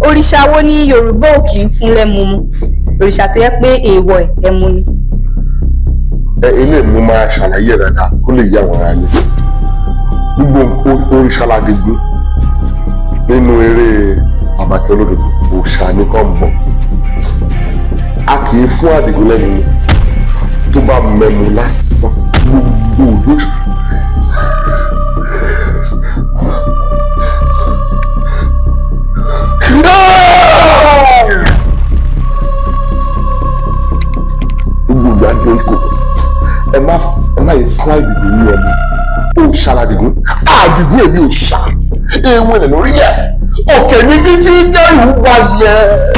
Òrìṣà wo ni Yorùbá ò kì í fún lẹ́mu mu? Òrìṣà tó yẹ pé èèwọ̀ ẹ̀ ẹmu ni. Ẹ ilé mi máa ṣàlàyé ẹ̀ dáadáa kó lè yé àwọn ará ilé. Gbogbo òrìṣà ládìgún nínú eré Àbàkẹ́ Olódodo, òòṣà ní kàn bọ̀. A kì í fún Àdìgún lẹ́nu mu. Tó bá mẹ́mu lásán, gbogbo òlú gbogbo ìgbà ní orí kòkò. Ẹ má yẹ fún Àdìgún ní ẹmu. Òòṣà ládìgún. Àdìgún èmi òòṣà èèwọ̀n ilẹ̀ lórílẹ̀ òkè níbi tí dẹ́rù balẹ̀.